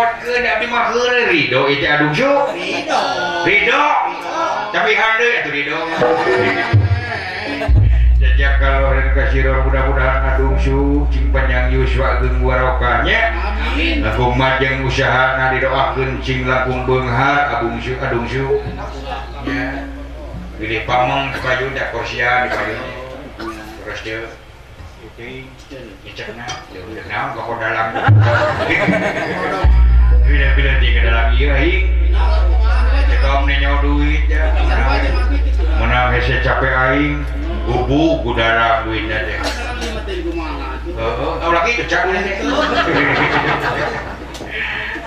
Abdi mah heureuy ridho ieu teh adungsu. Ridho. Ridho. Tapi handeu atuh ridho. Jajak kalau kasiror mudah-mudahan adungsu cing panjang yuswa geung warokahnya. Amin. Langkung majeng usahana didoakeun cing langkung beunghar abungsu adungsu. Nya. Pilih pameng di payun da korsia di payun. Terus deui ngecekna leuweung naon ka dalam. Bila-bila di ke dalam ieu aing. Cekom nenyo duit ya. Menang hese capek aing. Gubuk gudara duitnya teh. Heeh, oh lagi cecak ulih teh.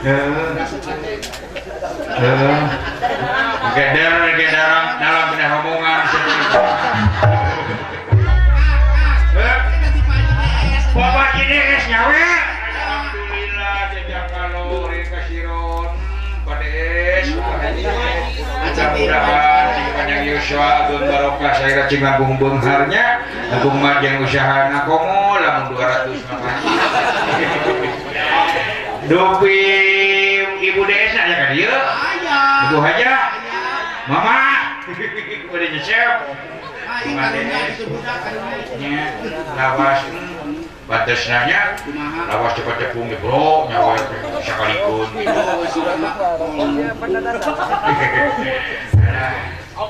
Heeh. Heeh. Geder dalam dalam benda omongan seperti itu. Bapak ini es nyawe. Alhamdulillah jajak kalau kasiron pada es. Mudah-mudahan cing panjang yuswa ageung barokah saira cing langkung beungharnya langkung majeng usahana komo lamun 200 mah. Dupi Ibu DS aya ka dieu? Aya. Ibu Haja? Mama. Bade nyesep. Nya lawas batasna nya lawas cepat cepung ge bro nyawa sakalikeun.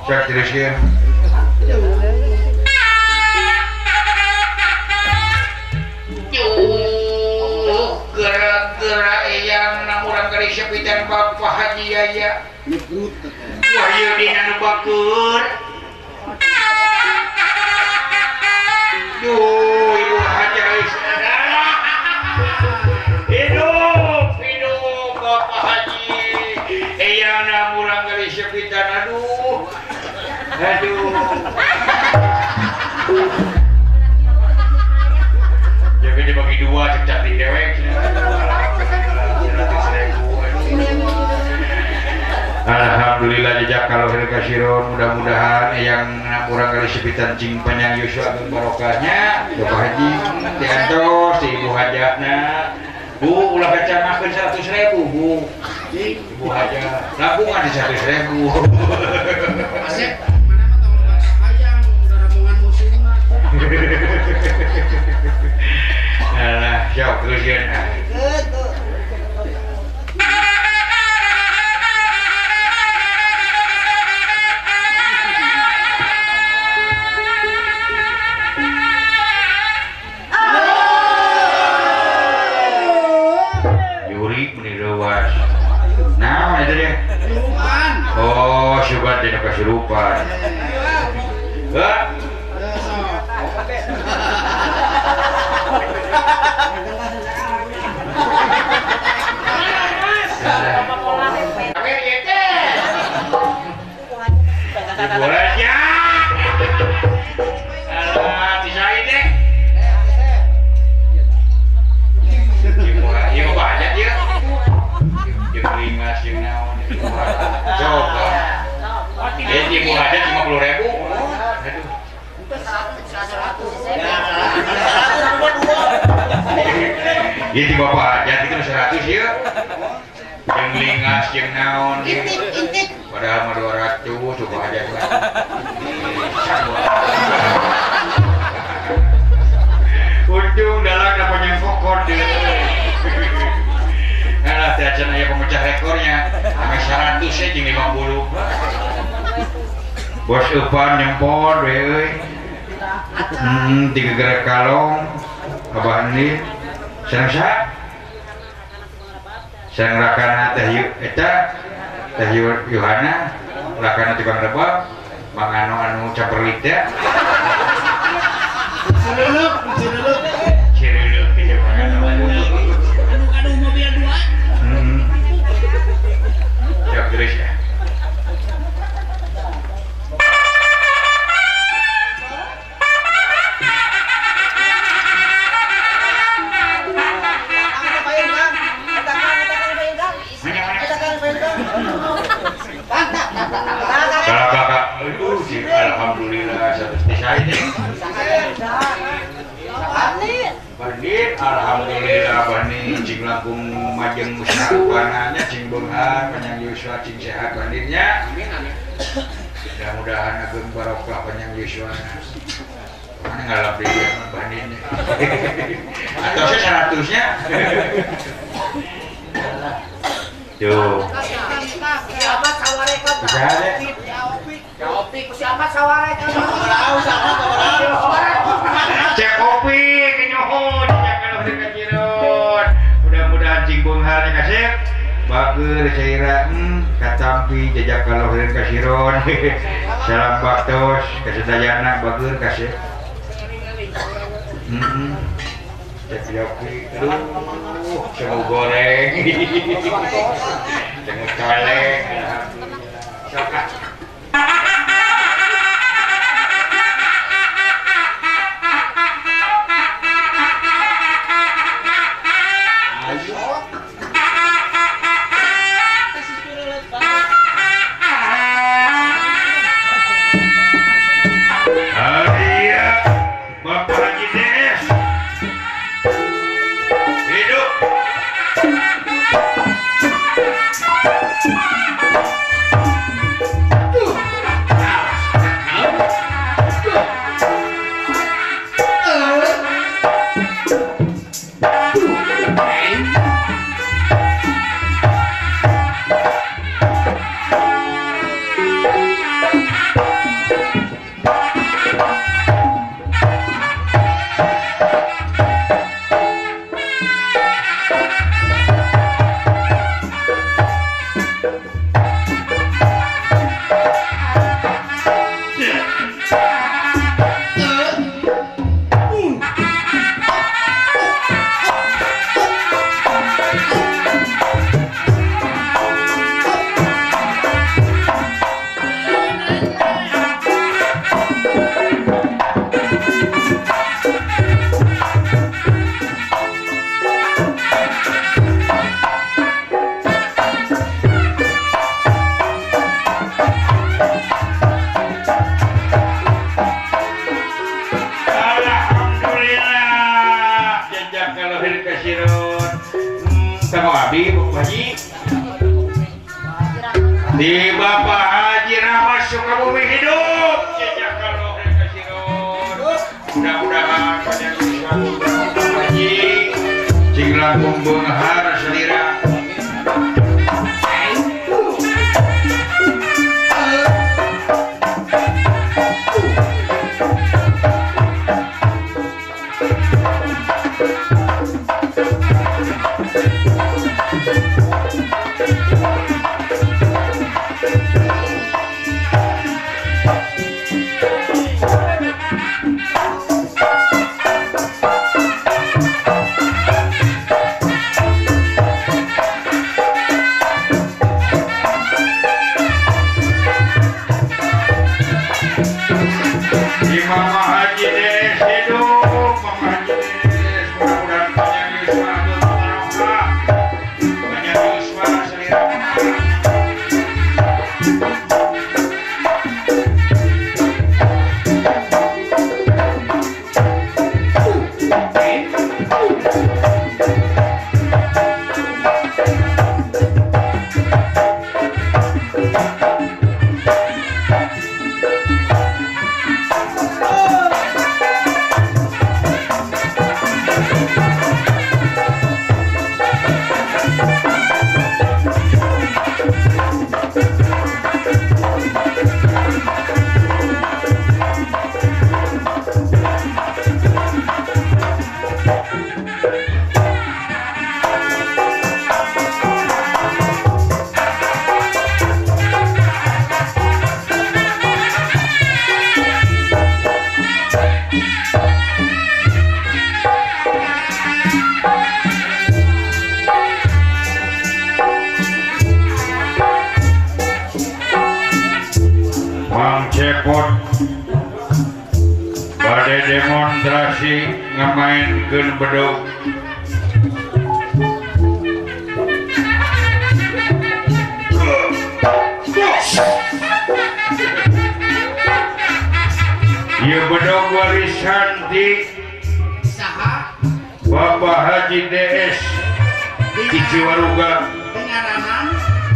Cek teruskeun. Gerak-gerak eyang na urang kali sepitan Bapak Haji Yaya. Wah ieu dina nu bakur. Duh, Ibu Haji hidup, hidup Bapak Haji. Eyang na murang kali sepitan, aduh, aduh. Jaga dibagi dua, cecak di dewek. Alhamdulillah jejak kalau kasiron mudah-mudahan yang kurang kali sepitan cing panjang yuswa ageung barokahnya Bapak Haji diantos si Ibu Hajana Bu ulah kacamakeun 100.000 Bu Ibu Haja langkungan di 100.000 Asep mana mah tong loba hayang rombongan musuhna. Alah sok teruskeun. Oh, syukur tidak kesurupan. Hah? Ibu Haja. Alah, disai deh. Ibu banyak ya. Jeung lingas jeung naon. Coba. Ya Ibu Haja 50.000. Aduh. 100. Ya di Bapak Haja itu 100 ya. Jeung lingas jeung naon. Intip. Padahal mah 200 coba aja. Untung dalam dapat yang kokor deh. Nah, teh acan aya pemecah rekornya. Sampai 100 ya jeung 50. Bos eupan nyempon we euy. Tiga gerak kalong. Abah ini sareng saha? Sareng rakana teh eta Teh Yohana, rakana tukang rebab, Mang Anu anu caperlit teh. Cireuleup, cireuleup. Cireuleup kieu Mang Anu. Anu aduh mobil dua. Siap terus ya. Kakak, aduh, alhamdulillah satu saya ini. Din alhamdulillah bani cing langkung majeng usaha cing beunghar panjang yuswa cing sehat bandinnya. Amin amin. Mudah-mudahan ageung barokah panjang yuswa. Mana ngalap deui bandinnya. Atau saya 100-nya. Tuh. Cek kopi kenyuhun kalau kecilun. Mudah-mudahan cing beunghar nya kasih. Bager caira katampi jejak kalau kasiron. Salam baktos kasadayana bager kasih. Cek kopi aduh cemu goreng. Cemu celeng alhamdulillah. Sok ah. Di Bapak Haji Rahmat Sukabumi hidup jejak kalau kasiron. Mudah-mudahan panjang usia Bapak Haji cing langkung beunghar salira. Bade demonstrasi ngamainkeun bedog. Ieu bedog warisan ti saha? Bapak Haji DS di Ciwaruga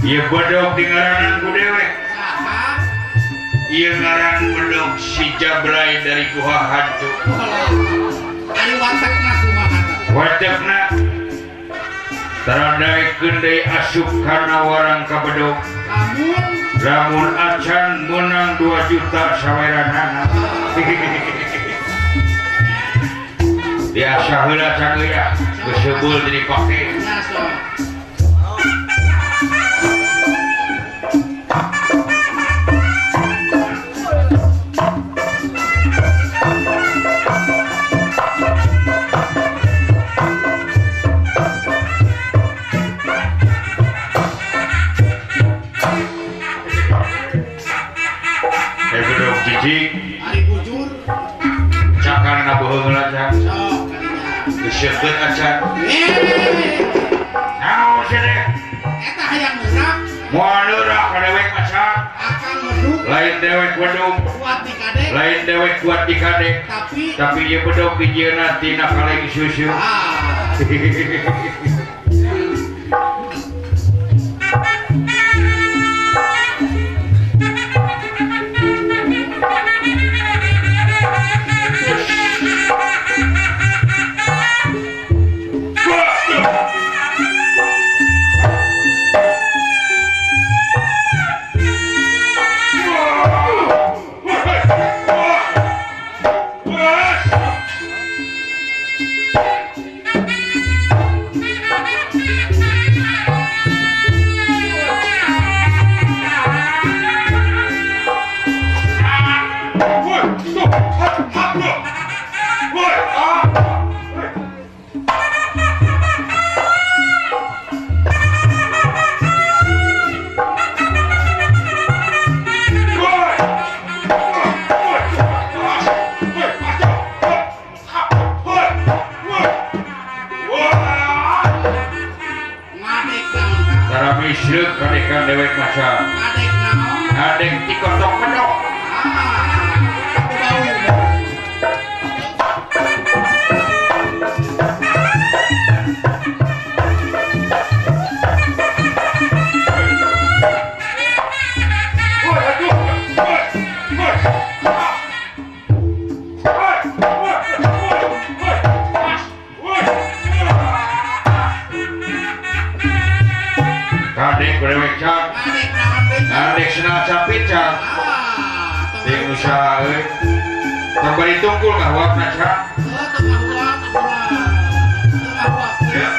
ieu bedog di ngaranan ku dewek. Ieu ngaran bedog si Jablay dari Guha Hantu. Ari watekna kumaha tah? Watekna taradaekeun deui asup kana warang ka bedog. Lamun acan menang 2 juta saweranana. Biasa heula can euy ah, geus seubul jadi pake. Ari bujur cakana na boheung heula cak. Sok kadinya. Geus seukeut acan. Naon sia teh? Eta hayang meurak. Moal leurak ka dewek mah cak. Akang bedug. Lain dewek bedug. Kuat di kadek. Lain dewek kuat di kadek. Tapi ieu bedug dijieunna tina kaleng susu. Ah. Dewek maca ngadek ti kotok medok. Kadek dewek cak. Ngadek senal capit cak. Ting usaha euy. Tong bari tungkul ngahuapna cak. Ya.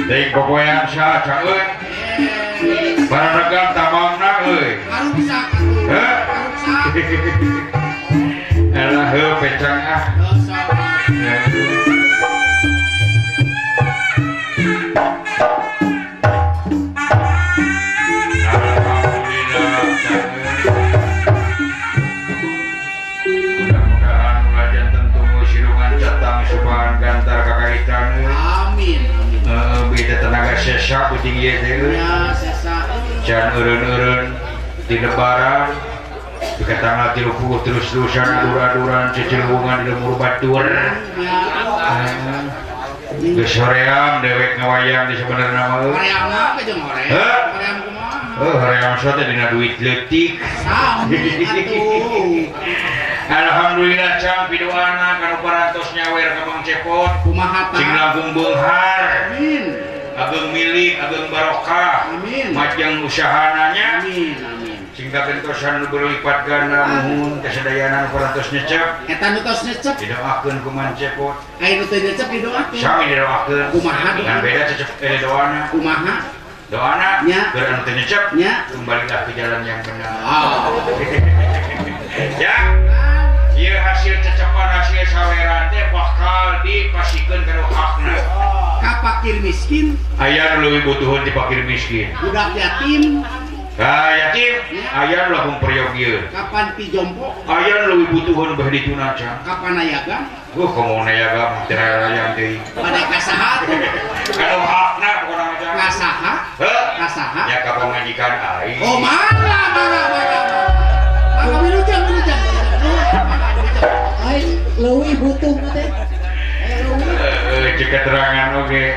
Ting popoean saha cak euy. Bararegan tamangna euy. Karuksak atuh. Heuh. Karuksak. Alah heuh pecang ah. Alhamdulillah cak euy. Mudah-mudahan ulah janten tunggu sirungan catang supahan gantar kakaitan euy. Amin. Beda tenaga sesa puting ieu teh euy. Ya sesa. Can eureun-eureun di lebaran di tanggal 30 terus-terusan adur-aduran cecilungan di lemur batur. Geus hoream dewek ngawayang di sebenarna mah euy. Hoream mah jeung hoream. Hoream kumaha? Heuh hoream teh dina duit leutik. Sami atuh. Alhamdulillah cang pidoana kanu parantos nyawer ka Mang Cepot. Kumaha tah? Cing langkung beunghar. Amin. Ageng milik, ageng barokah. Amin. Majeng usahananya. Amin, amin. Sing kagentosan nu berlipat ganda muhun kasadayana nu parantos nyecep. Eta nu tos nyecep didoakeun ku Mang Cepot. Aya nu teu nyecep didoakeun. Sami didoakeun. Kumaha doa? Ngan beda cecep doana. Kumaha? Doana nya keur anu teu nyecep nya kembalilah ke jalan yang benar. Oh. Ya. Ieu hasil cecepan hasil saweran teh bakal dipasikeun kana hakna. Ka fakir miskin aya nu leuwih butuheun ti fakir miskin. Budak yatim Ah yatim aya nu langkung peryogi. Kapan pi jompo? Aya nu leuwih butuheun beh dituna cang. Kapan ayaga? Komo nayaga mah teh hayang deui. Pada kasaha tuh? Kanu hakna pokona mah cang. Kasaha? Heuh. Kasaha? Nya ka pamajikan aing. Oh mangga mangga mangga. Mangga wilujeng wilujeng. Aing leuwih butuh mah teh. Heeh, cek keterangan oge.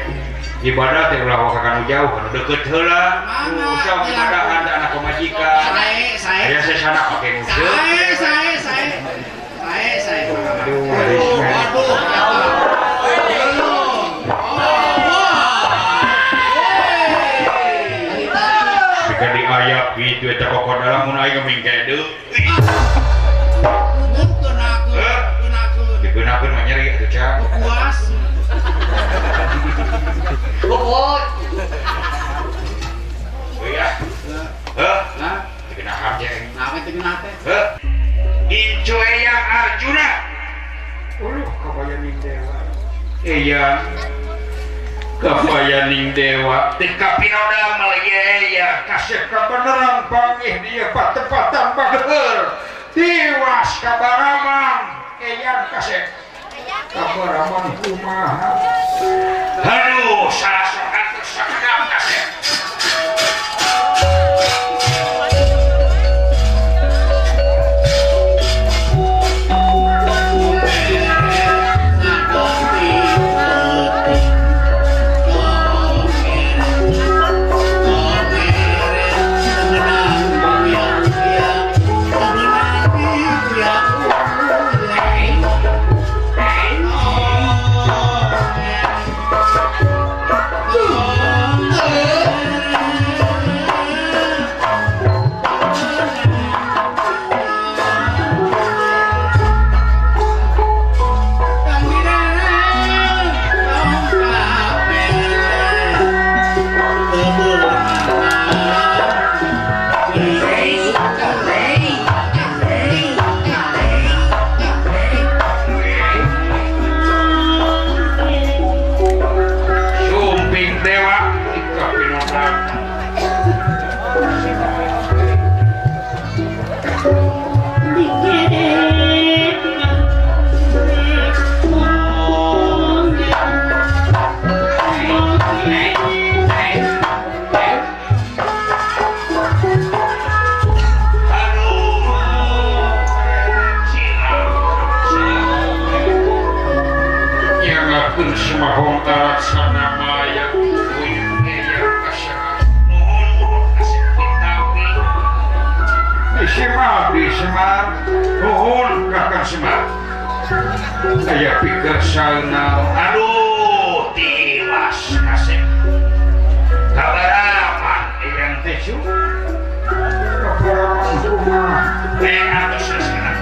Ibadah teh ulah waka kanu jauh, kanu deukeut heula. Usah ibadahan teh anak pamajikan. Sae sae. Aya sesana pake nguseup. Sae sae sae. Sae sae. Aduh, aduh. Jika diayak gitu eta kokon dalam mun aing mingke deui. Keunakeun, keunakeun. Digunakeun mah nyeri atuh cang. Puas. Oh. Iya. Heuh. Hah? Digunakeun jeung. Naon teh geunah teh? Heuh. Incu Eyang Arjuna. Uluh kabayaning dewa. Eyang kabayaning dewa. Teu kapinodamel ieu Eyang kasep kabeneran panggih dieu patepatan bageur. Tiwas kabaramang Eyang kasep. Kabaramang kumaha? Aduh, salah sokan teu sakedap kasep. Saya pikir sana, aduh, tiwas kasep. Kabaraman eyang tesu, kabaraman rumah, atus sekarang.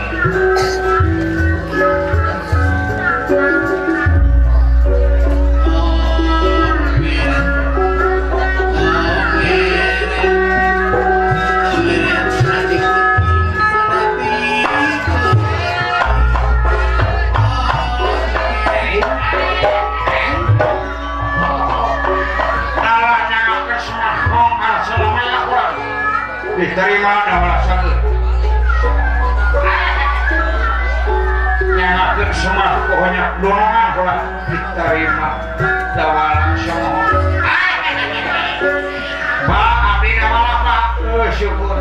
Diterima dawala seueur. Nyangakeun semah pokoknya donongan kula diterima dawala semah. Pak abdi dawala Pak, syukur.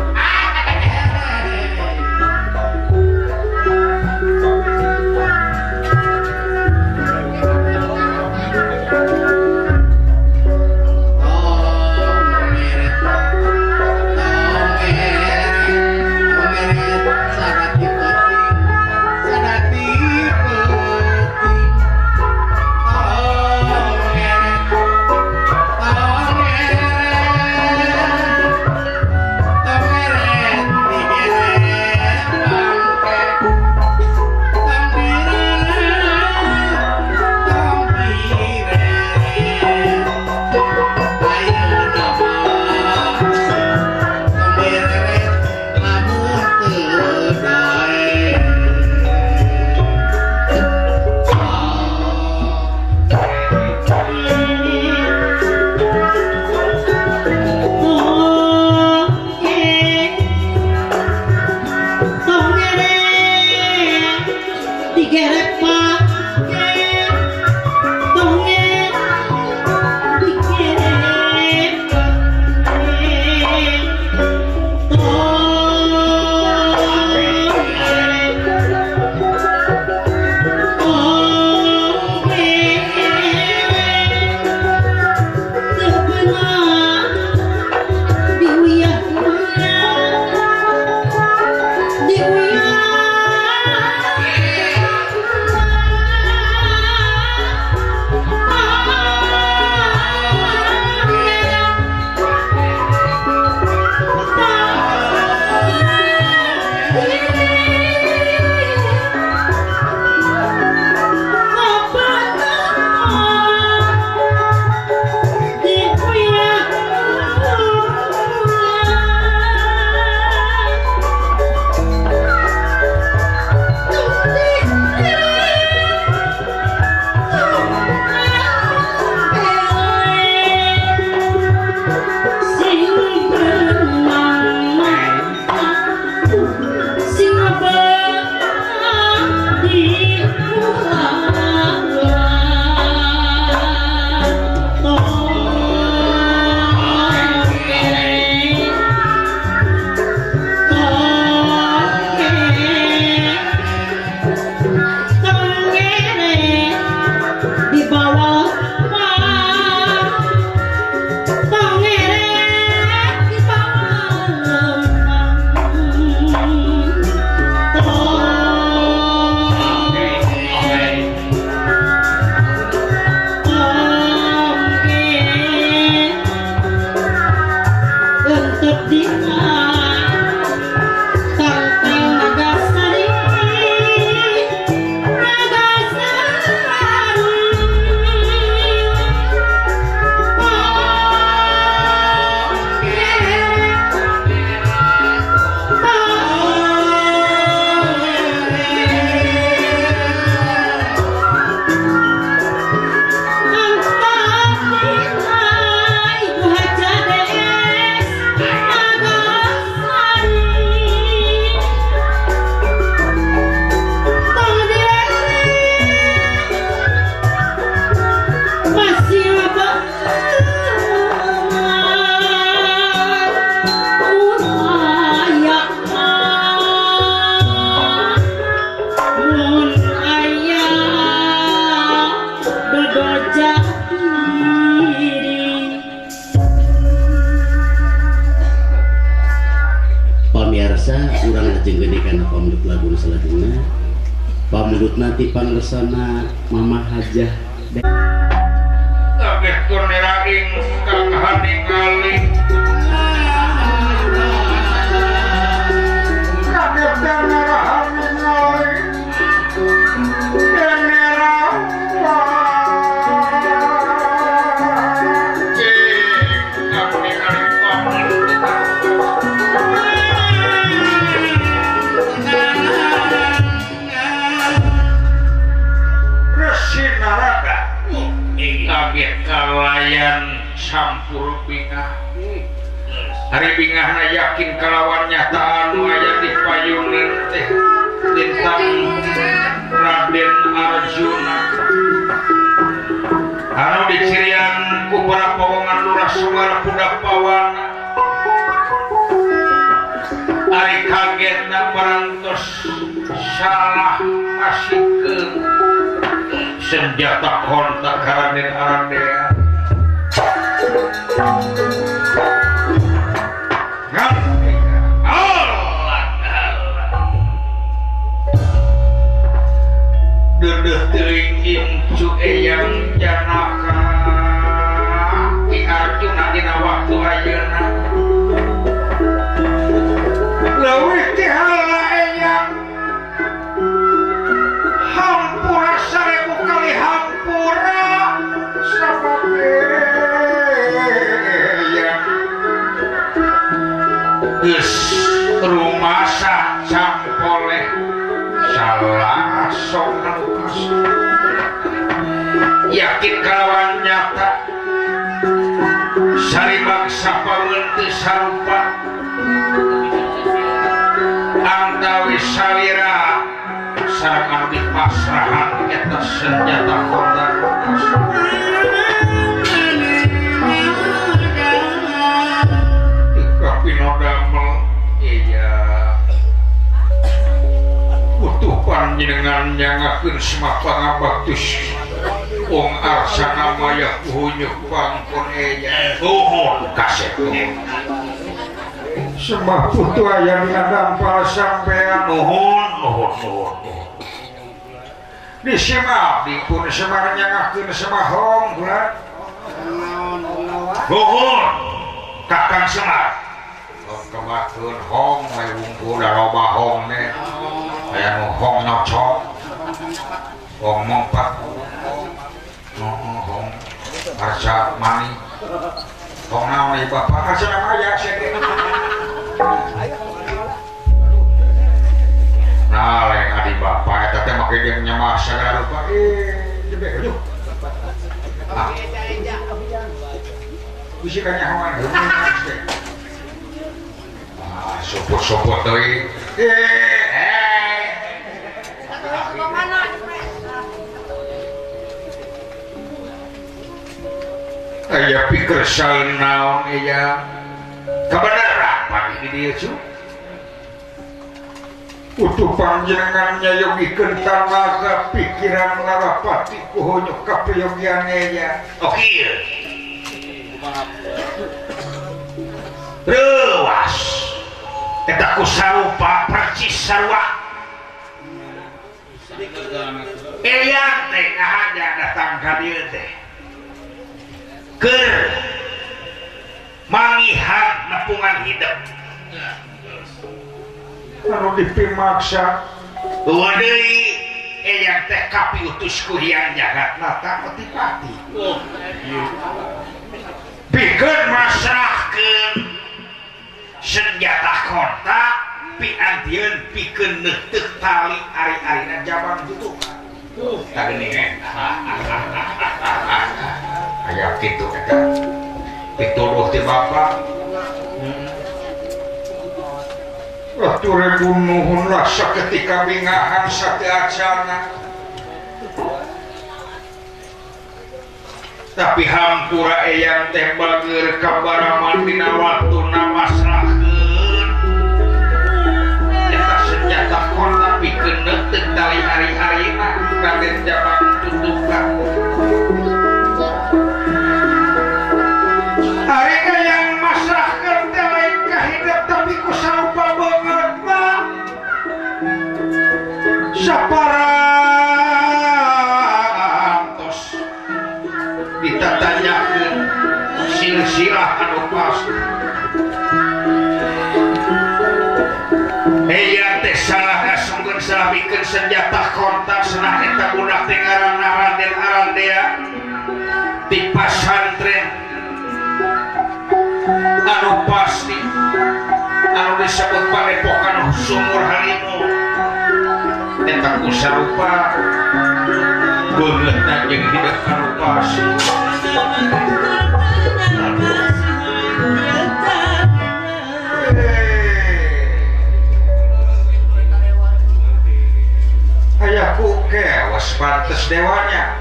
Bocah diri. Pamirsa urang lajeng gede kana pamundut lagu nu salajengna. Pamundutna ti pangresana Mama Hajah. Kabeh tur neraing kang haningali. Kabeh haningali. Kalayan sampur bingah hari bingahna yakin kalawan nyata anu aya di payunan teh lintang Raden Arjuna anu dicirian ku para pawongan lurah Semar Pudapawana ari kagetna parantos salah masikeun senjata kontak Raden Arandea. Dedeh teuing incu eyang Janaka Ki Arjuna dina waktu ayeuna leuwih ti hala eyang hampura sarebu kali hampura sabab eyang geus rumasa sampoleh salah sok anu yakin kalawan nyata sari bangsa pameun sarupa antawi salira sareng anu dipasrahan eta senjata kontak kapinodamel iya butuh panjenengan nyangakeun semah pangabaktus wong arsana maya hunyuh pangkon eya nuhun kasep semah putu aya ngadampal sampean nuhun nuhun nuhun di semah dipun semar nyangakeun semah hong kula nuhun kakang Semar kemakeun hong we wungkul loba hong ne aya nu hong nyocok hong mompat hong arsa mani hong naon ieu bapak arsa maya sia nah lain adi bapak eta teh make jeung nyamah sagala rupa jebek aduh ah bisi kanyahoan ah sopot-sopot deui aya pikir saeun naon aya kabeneran pagi di dieu cu utuh panjenengan nyayogikeun tanaga pikiran larapati ku honyok kapiyogian aya oh kieu reuas eta ku sarupa percis sarua eyang teh ngahaja datang ka dieu teh keur mangihan nepungan hidup anu dipimaksa eueuh deui eyang teh kapiutus ku Hyang Jagatnata Otipati pikeun masrahkeun senjata kontak piantieun pikeun neuteuk tali ari-arina jabang tutupan tah geuning aya kitu eta pituduh ti bapa atur nuhun lah saketika bingahan sateacana tapi hampura eyang teh bageur kabaraman dina waktuna masrahkeun eta senjata kontak pikeun neuteuk tali ari-arina Raden Jabang tutupan. Ditatanyakeun silsilah anu pasti. Eyang teh salah ngasungkeun salah mikeun senjata kontak senah eta budak teh ngaranna Raden Arandea di pasantren anu pasti anu disebut padepokan Sumur Halimu eta ku sarupa beungeutna jeung hideung anu pasti. Ayaku kewas pantes dewanya.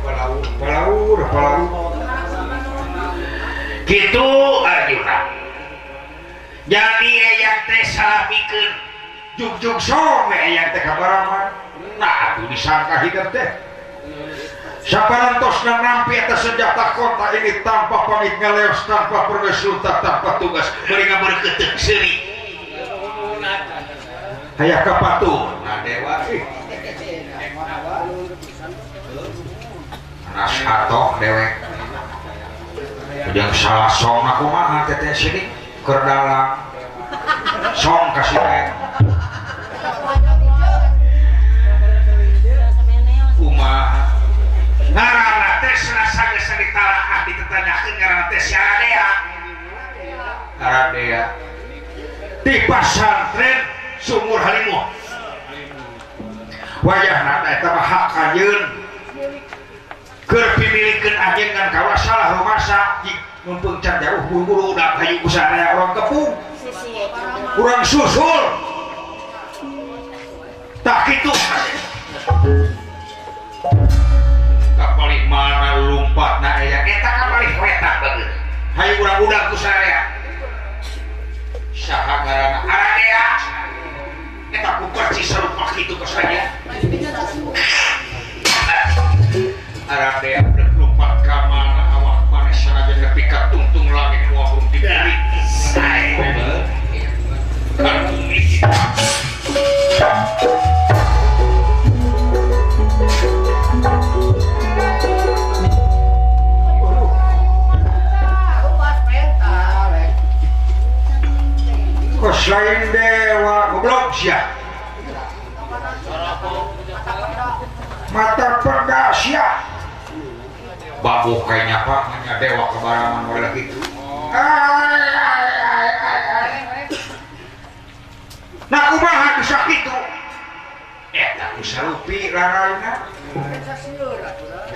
Palaur, palaur, palaur. Gitu Arjuna. Jadi eyang teh salah mikeun jugjug some eyang teh kabaraman. Nah, atuh disangka hidup teh. Saparantosna nampi eta senjata konta ini tanpa pamit ngaleos, tanpa pergesulta, tanpa tugas, bari ngabeurkeuteuk seuri. Hayah kapatuh nah dewa ih. Anas atoh dewek. Ujang salah song aku mah teteh sini keur dalang. Song kasih teh. Kumaha? Ngaranna teh serasa geus ditalaah ditetanyakeun ngaranna teh si Aradea. Aradea. Di pasantren Sumur Halimu. Wayahna eta mah hak anjeun. Keur pimilikeun anjeun ngan kawa salah rumasa mumpung can jauh buru-buru udah hayu ku saraya urang kepung. Urang susul. Tak kitu. Kapalih mana lumpatna aya eta kapalih wetak bageun. Hayu urang udag ku saraya. Saha ngaranna Aradea. Eta ku percis sarupa kitu ka saya. Aradea lompat ka mana awak maneh sanajan nepi ka tungtung langit moal burung diberi. Sae. Kan bumi kita. Kos lain dewa goblok sia. Mata peda sia. Babuh kayaknya pak hanya dewa kebaraman model gitu. Nah kumaha bisa kitu? Eta ku sarupi laraina.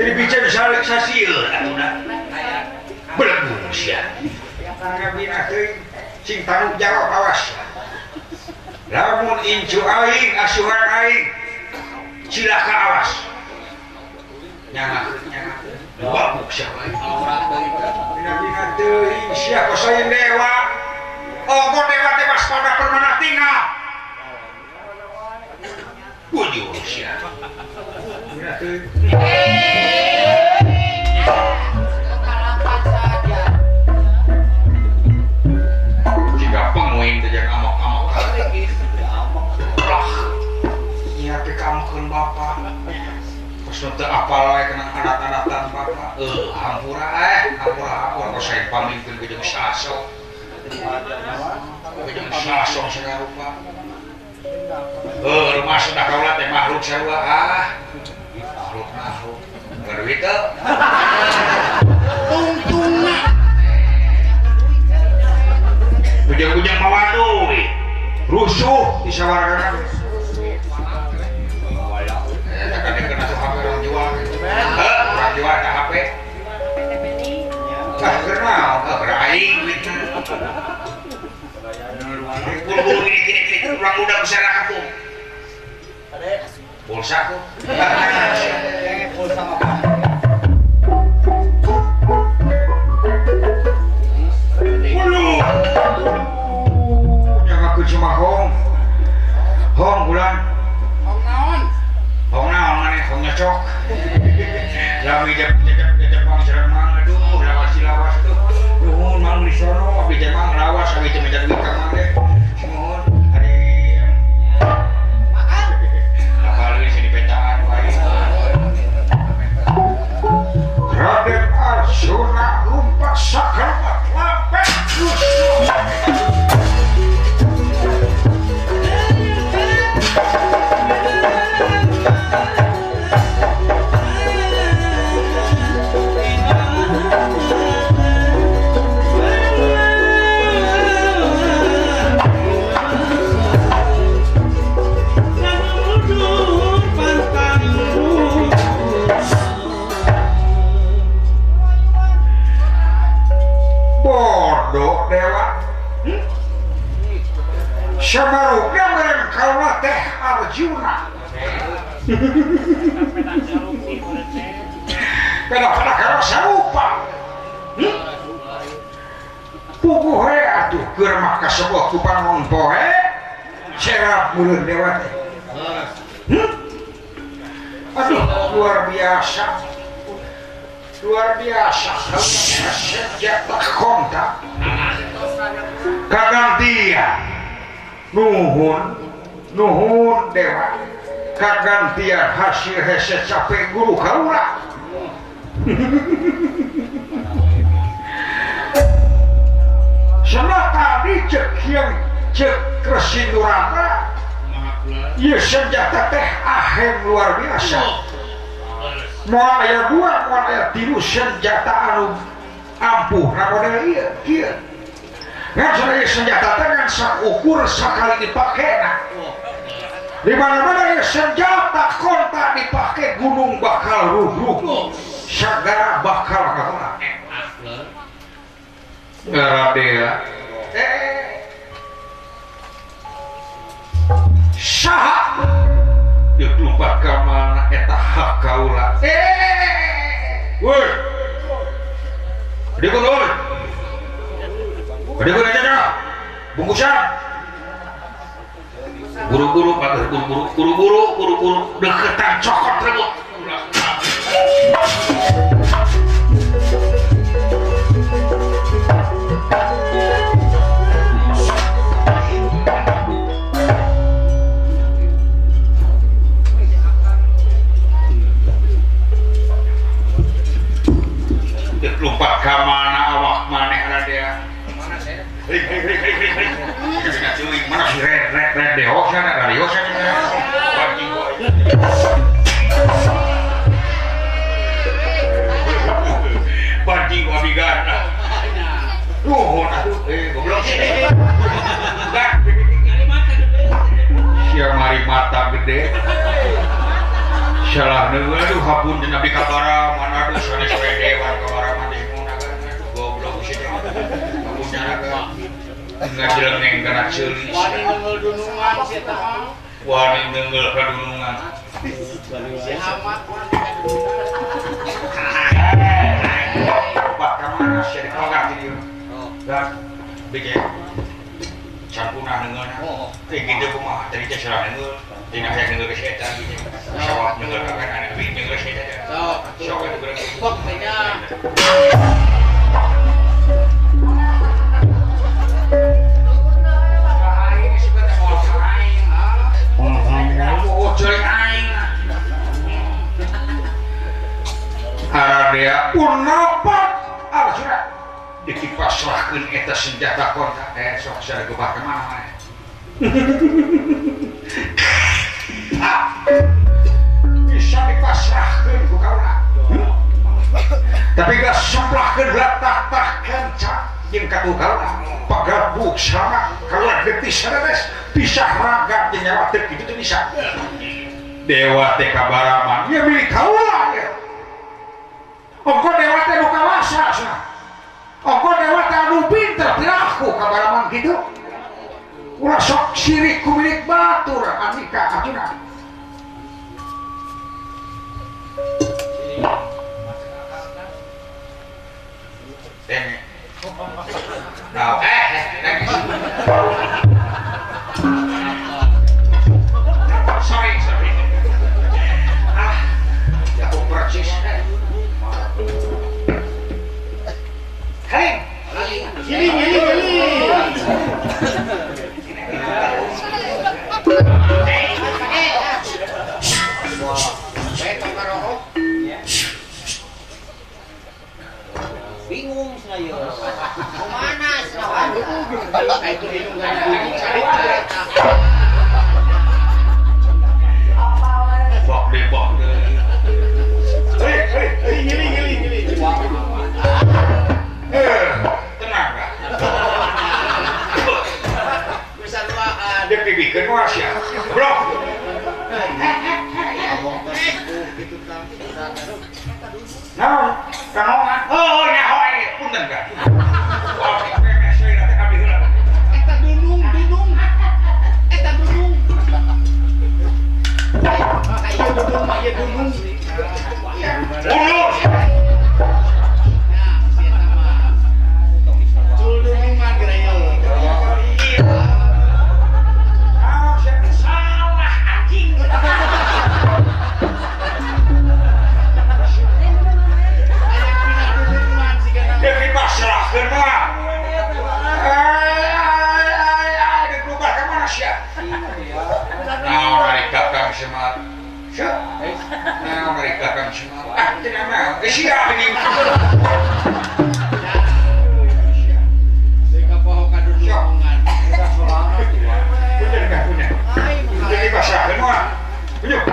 Teu bisa sasieun atuh belegu sia. Kabina teuing sing tanggung jawab awas. Lamun incu aing asuhan aing cilaka awas. Nyangakeun nyangakeun. Babuk sia wae. Bina-bina teuing sia kosain dewa. Ogo dewa teh waspada permana tinggal. Bujur sia. Bina teuing. Jika penguing teh jangan amok-amok. Lah. Nya teh kamukeun bapa. Kos nu teu apal wae kana adat-adatan bapa. Hampura hampura hampura kos sae pamingkeun jeung sasok. Jeung sasok sagala rupa. Rumah sudah kaula teh makhluk sarua ah. Makhluk makhluk. Boga duit teu? Tungtungna. Ujang-ujang mawa duit. Rusuh di sawargana. Eta kan kena tuh HP orang jual. Orang jual ka HP. Ah, kenal, keur aing duitna. Buru-buru gini gini gini urang udah bisa aku. Pulsa aku. Pulsa apa? Ulu. Jangan aku cuma hong. Hong bulan. Hong naon? Hong naon maneh hong nyocok. Lami jep mang sareng mang aduh lawas lawas tuh. Nuhun mang di sono abdi teh mang lawas abdi teh minta duit ka mang teh. Nuhun ari makan. Apalagi sini petaan wae. Kenapa kalau sarupa? Puguh we atuh keur mah kasebut ku pangon poe serap muleun dewa teh. Aduh luar biasa. Luar biasa senjata kontak. Kagantian nuhun nuhun dewa. Kagantian hasil hese capek guru kaula. Senang tadi cek yang cek Resinurana ieu senjata teh ahem luar biasa. Moal aya dua, moal aya tilu senjata anu ampuh na model ieu kieu. Ngan sadaya senjata teh ngan saukur sakali dipakena. Di mana-mana ieu senjata kontak dipake gunung bakal rubuh. Sagara bakal kaula. Ngaradea. Saha deuk lumpat ka mana eta hak kaula. Woi. Dikun woi. Dikun aja. Bungkusan. Buru-buru pagar buru-buru buru-buru buru-buru deketan cokot rebut. Lompat ka mana awak maneh radea. Rik rik rik rik rik. Mana si red red red dehok sana radio sana. Anjing gua. Anjing gua bigana. Nuhun atuh goblok. Sia mari mata gede. Salah neungeun aduh hapun dina Nabi kabara mana aduh sanes we dewan kabara mah goblok sih teh. Hapunnya ngajelengeng kana ceuli. Wani neungeul dunungan sia teh. Wani neungeul ka dunungan. Si Ahmad wani ka dunungan. Pak ka mana sia dipanggang di dieu. Dan bikin campunah neungeulna. Teh kitu kumaha tadi teh salah neungeul. Tina hayang neungeul ka si eta gitu. Sawah neungeul ka kan anak abi neungeul si eta. Sok Sok atuh geura. Pok teh nya. Aradea unapat Arjuna dikipasrahkeun eta senjata kontak sok sia gebah ka mana maneh. Bisa dipasrahkeun ku kaula. Tapi geus semplahkeun heula tah-tah kenca jeung ka kaula. Pagabuk sama kaula getis sanes pisah raga jeung nyawa teu kitu teu bisa. Dewa teh kabaraman ieu milik kaula ieu. Ongko dewa teh nu kawasa cenah. Ongko dewa teh anu pinter piraku kabaraman kitu. Ulah sok sirik ku milik batur Andika Arjuna. Nah, sorry, sorry. Ah, jatuh percis. Kaling, giling, giling, giling. Bingung saya. Kemana sih? Bok deh, bok deh. Hei, giling, giling, giling. Tenang, Kak. Bisa duaan. Dia dibikin was ya. Bro. Nah, kanoan. Oh, nyaho eh, punten Kak. Oh, PMS we teh abdi heula. Eta dunung, dunung. Eta dunung. Ieu dunung mah ieu dunung. Ulur. Geus siap ini. Seka poho kadunungan. Punya enggak punya. Jadi basah semua. Punya.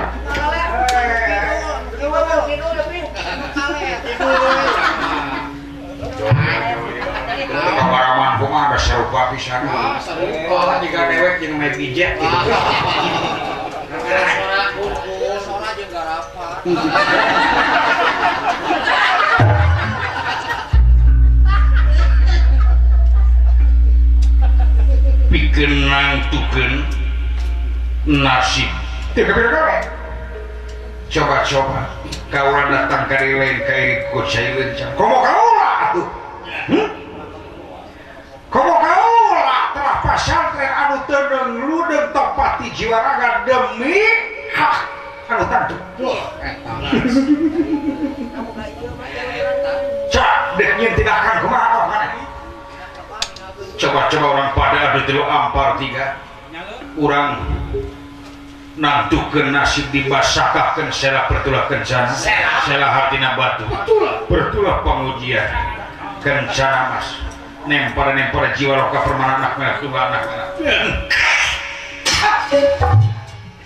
Kabaraman kumaha da sarupa pisan. Sarupa jiga dewek jeung main bijak gitu. Sora jeung garapan. Pikeun nangtukeun nasib. Teu kabeh. Coba-coba kaula datang ka dieu lain ka ieu cai lencang. Komo kaula atuh. Komo kaula telah pasantren anu teu ludeng topati jiwa raga demi hak anu tangtu. Cak dek nyeun tindakan kumaha maneh. Coba-coba orang pada adu tilu ampar tiga. Urang nangtukeun nasib dibasakahkeun sela pertulah kencana. Sela hartina batu. Pertulah pangujian. Kencana mas. Nempar-nempar jiwa loka permana anak merah tunggal anak merah.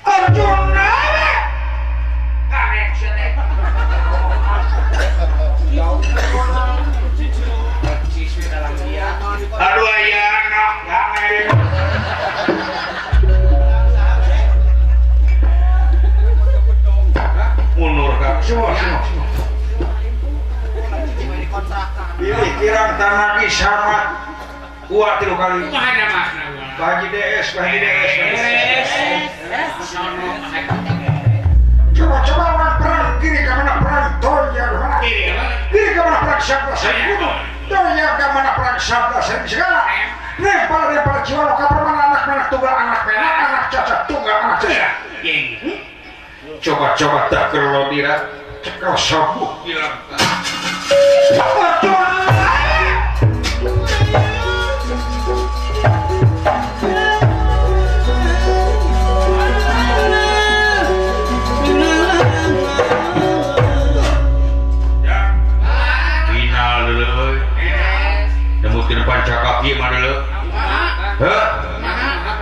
Arjuna! Aduh ayah anak gange. Mundur kak, semua. Pilih kirang tanah sama uat tilu kali. Bagi DS, bagi DS, Coba-coba orang perang kiri ke mana perang toya ke mana? Kiri ke mana perang siapa saya bunuh? Toya ke mana perang siapa saya segala. Lempar jiwa loka permana anak menak tunggal anak menak anak cacat tunggal anak cacat. Coba-coba tak kerlodira cekal sabuh bilang. Final dulu, nemukin pancakaki mana dulu? Hah?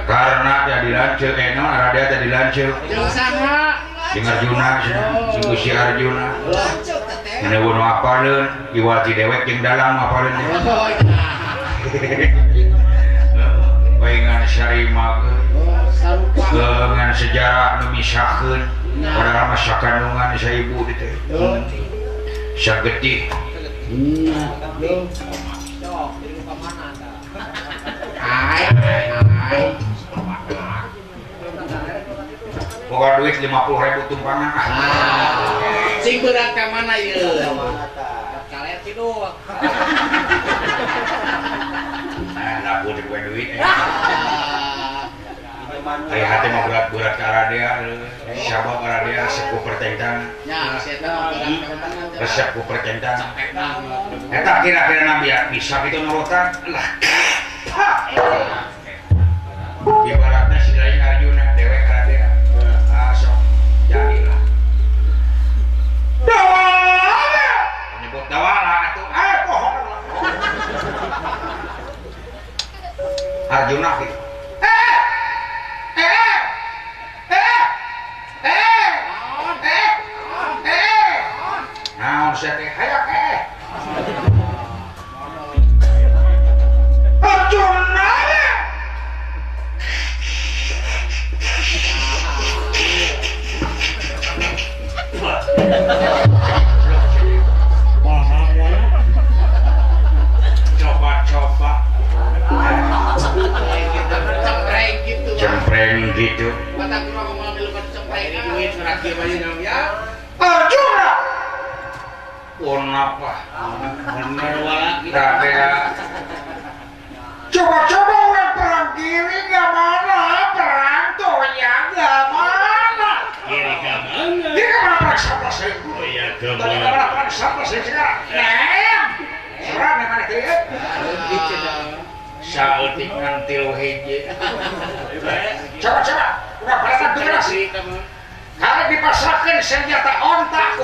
Karena jadi lancel, non rada jadi lancel. Sing Arjuna, sing Gusti Arjuna. Ini wono apaleun, iwati dewek jeung dalang apaleun. Baingan sarima dengan sejarah nu misahkeun padahal mah sakandungan saibu dieu teh. Sagetih. Boga duit 50.000 tumpangan. Sing berat ka mana ieu? Kaler kidul. Nah, laku teh boga duit. Aya hate mah berat-berat ka aradea, sabab aradea resep ku pertentang. Nya, resep ku pertentang. Eta kira-kira nabi bisa kitu nurutan lah. Ibaratna si lain Arjuna dewek aradea. Ah sok jadilah. Dawala menyebut dawala atuh pohon. Arjuna gitu. Naon sia teh hayang Arjuna. Coba-coba cempreng gitu. Arjuna. Kenapa? Coba-coba orang perang kiri nggak mana, perang toya nggak mana. Kiri ke mana? Kiri ke mana perang siapa sih? Oh iya ke mana? Kiri ke mana perang siapa sih sekarang? Neng, serang yang mana kiri? Saeutik ngan tilu hiji. Coba-coba, udah perang tugas. Kalau dipasrahkan senjata ontak.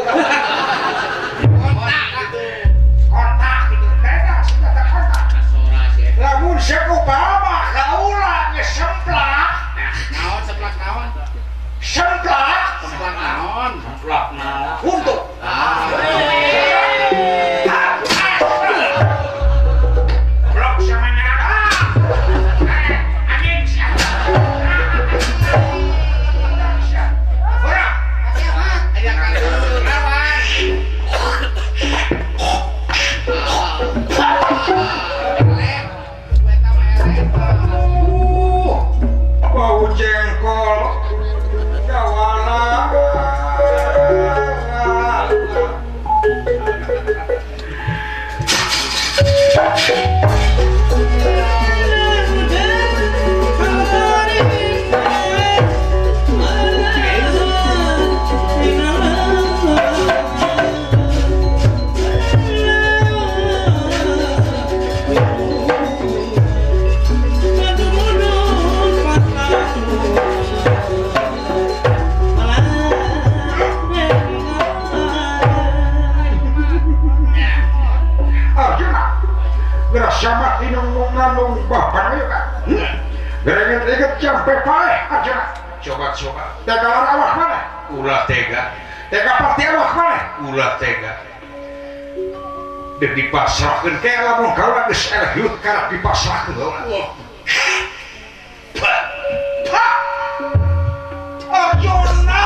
Geura sama tinung-nung bapak ieu. Gerenget-inget sampai paeh Arjuna. Coba-coba. Tega awak mana? Ulah tega. Tega pasti awak mana? Ulah tega. Dek dipasrahkeun ke lamun kaula geus eleh karep dipasrahkeun heula. Arjuna! Arjuna!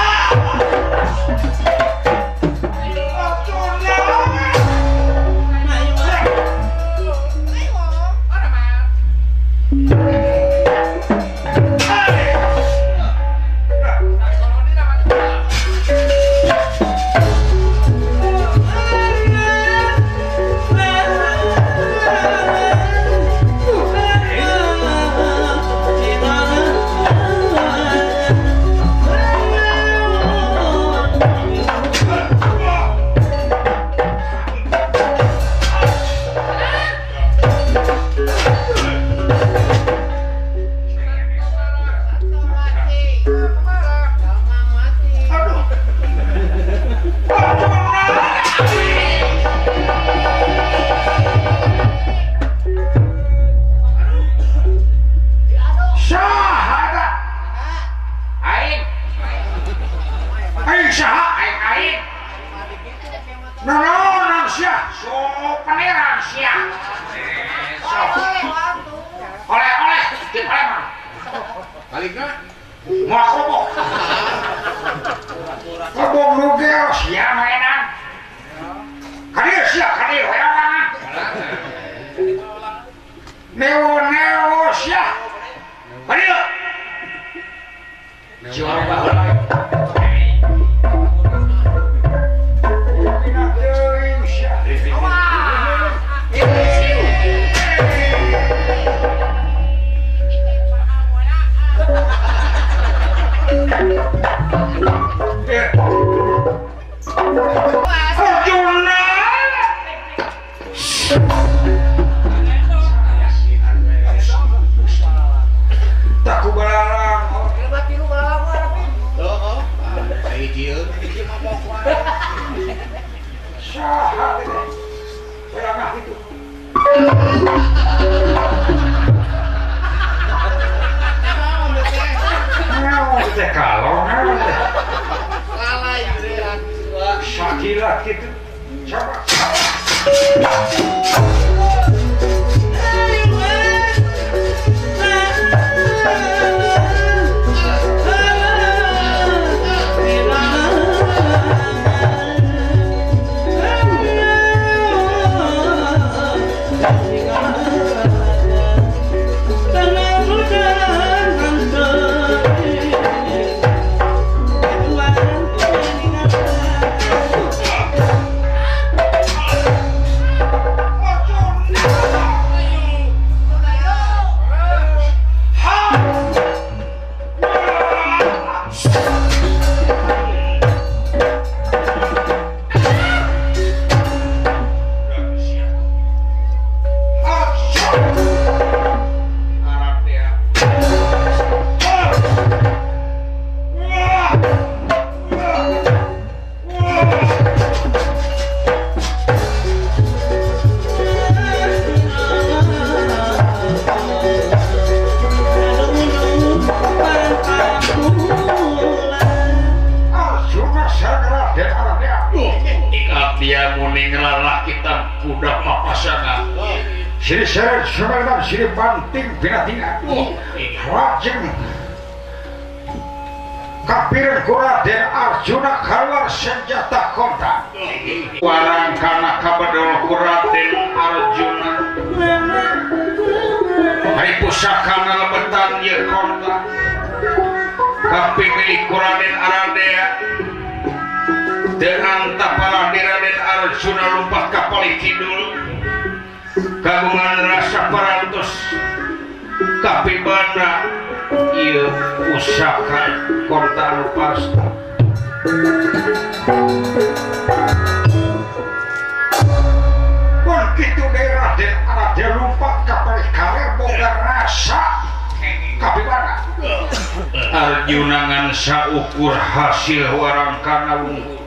Saukur hasil warangkana wungkul.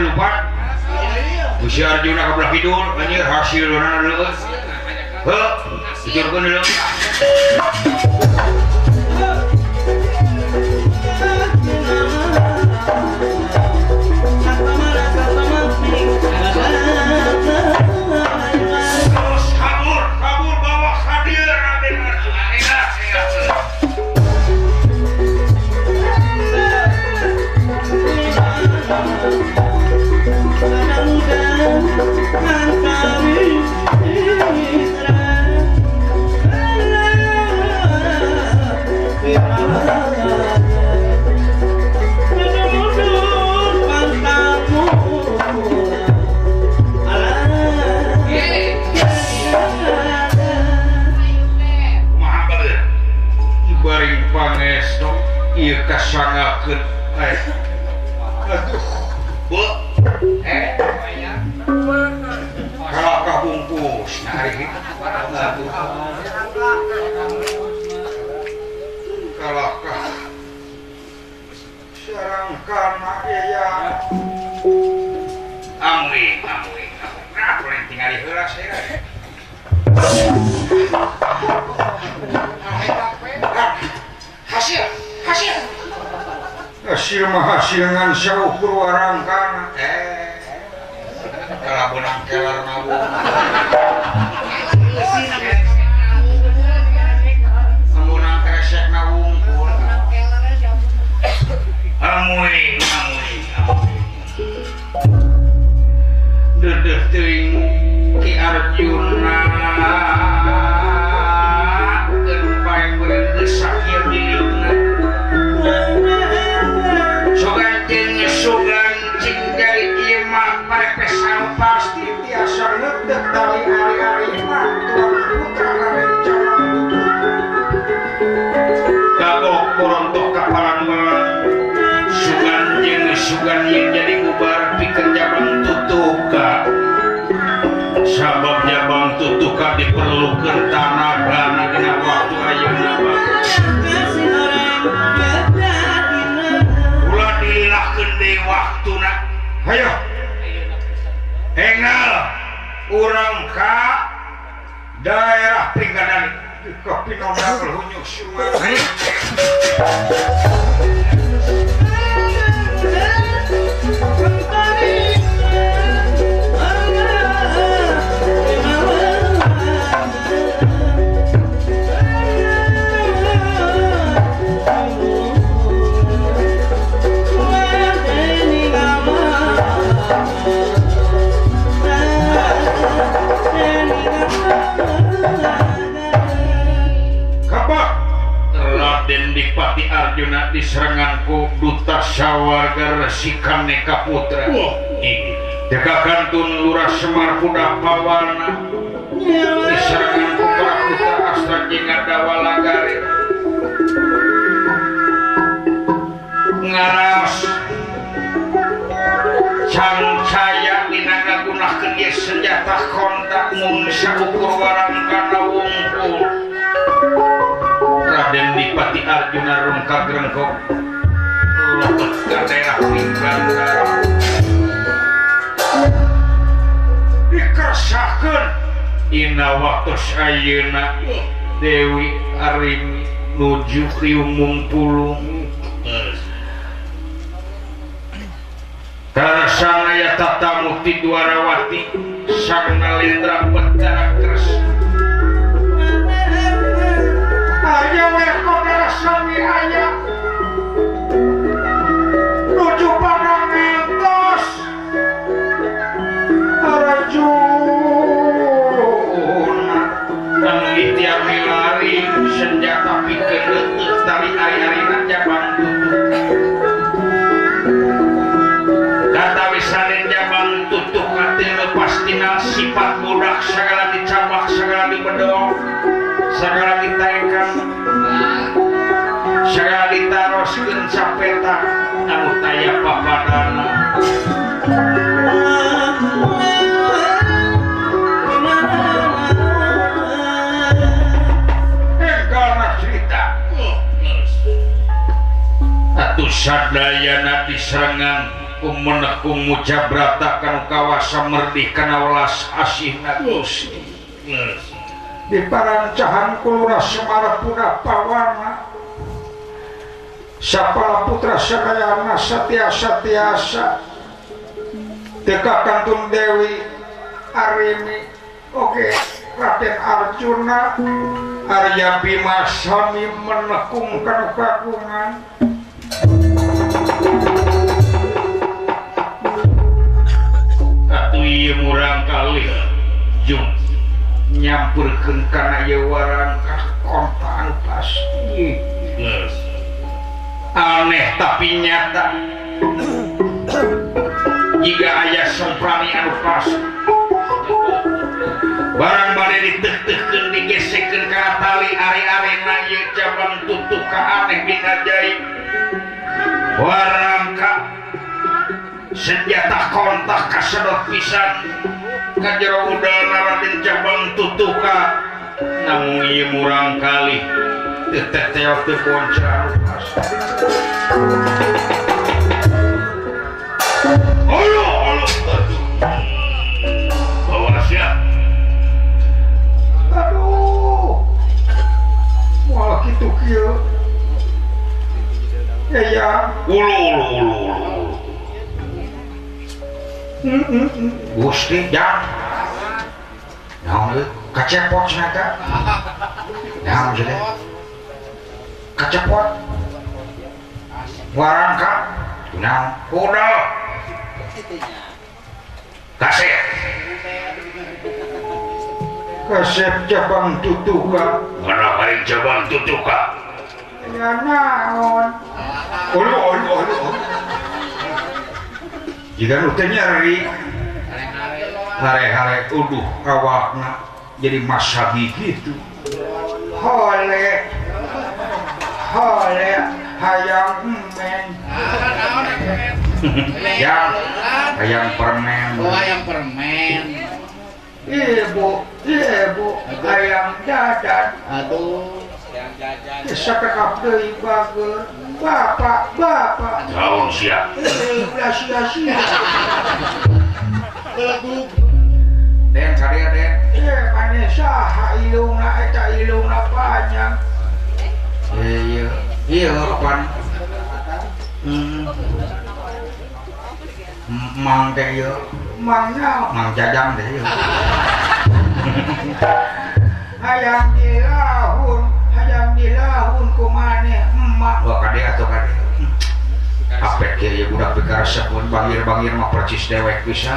lupa. Gusti Arjuna ka belah kidul anjir hasilna leueut. Heuh, tuturkeun deui. Terus kabur, kabur bawa hadir Raden Arjuna. Enggak, enggak. Baring pangestu ieu kasangakeun aduh bu kalau kabungkus nah hari kalau kah serangkana ya amwi amwi nah boleh tinggal di heula saya. Hasil, hasil. Hasil mah hasil ngan saukur warangkana. Kalah benang kelar nabung. Benang kresek nawungkul. Amuy, amuy, amuy. Dedeh teuing Ki Arjuna. Pasti tiasa ngedek tali ari-ari mah tuan putra Raden Calon kagok korontok kapalan melang sugan jeung sugan yang jadi bubar pikeun jabang tutuka sabab jabang tutuka diperlukeun tanagana dina waktu ayeuna ulah dililahkeun deui waktuna hayo enggal urang ka daerah Pringgadani ka Pinondang hunyuk sungai. Raden Dipati Arjuna diserangan ku Duta Sawarga Resi Kaneka Putra. Deka kantun Lurah Semar Kuda Pawana diserangan ku Praputra Astra jeung Dawalagari. Ngaras cangcaya dina ngagunakeun ieu senjata kontak mung saukur warangkana wungkul. Raden Dipati Arjuna rungkag rengkok lebet ka daerah Pringgadani dikersakeun dina waktos ayeuna Dewi Arim nuju riumung pulung tarasana ya tatamu ti Dwarawati Sang Nalendra Betara Kresna. Aya werkodara sami aya nuju panangentos Arjuna anu ikhtiar milari senjata pikeun leuteuk tali ari-arina jabang tutup katawi saden jabang tutup teu lepas tina sifat budak sagala dicabak sagala dibedong sagala ditaekan sagala ditaroskeun sapeta anu taya papadana. Enggalna cerita atuh sadayana diserangan Kumenekung mujabrata kanu kawasa merdih kana welas asihna Gusti. Di parancahan kulurah Semar Puna Pawana Sapala putra sakayana satiasa-tiasa teka kantun Dewi Arini oge Raden Arjuna Arya Bima sami menekung kanu kagungan. Atuh ieu murang kalih jung nyampurkeun kana ieu warangkah konta anu pasti. Aneh tapi nyata jika aya somprani anu pasti barang bade diteuh-teuhkeun digesekeun kana tali ari-arena ieu cabang tutuh ka aneh bin ajaib warangka senjata kontak kasedot pisan ka jero udana Raden Cabang Tutuka namun ieu murang kali teu teteok teu bonca anu pasti. Ayo ayo aduh bawa sia. Aduh moal kitu kieu ya ya ulu ulu ulu ulu Gusti jang naon euy kacepot cenah eta naon cenah kacepot warangka naon kuda kasep kasep cabang tutuka mana paling cabang tutuka ya naon ulu ulu ulu jika nu teh nyeri hare-hare uduh awakna jadi masagi gitu hole hole hayang men yang hayang permen. Oh hayang permen ibu ibu hayang jajan aduh sakekap deui bager bapak bapak naon sia ulah sia-sia den kadieu den maneh saha ilungna eta ilungna panjang ieu ieu pan mang teh ieu mang naon mang jajang teh ieu hayang dilahun hayang dilahun ku maneh emak wah kade atuh kade apek kieu ieu budak pikaresep bangir-bangir mah percis dewek pisan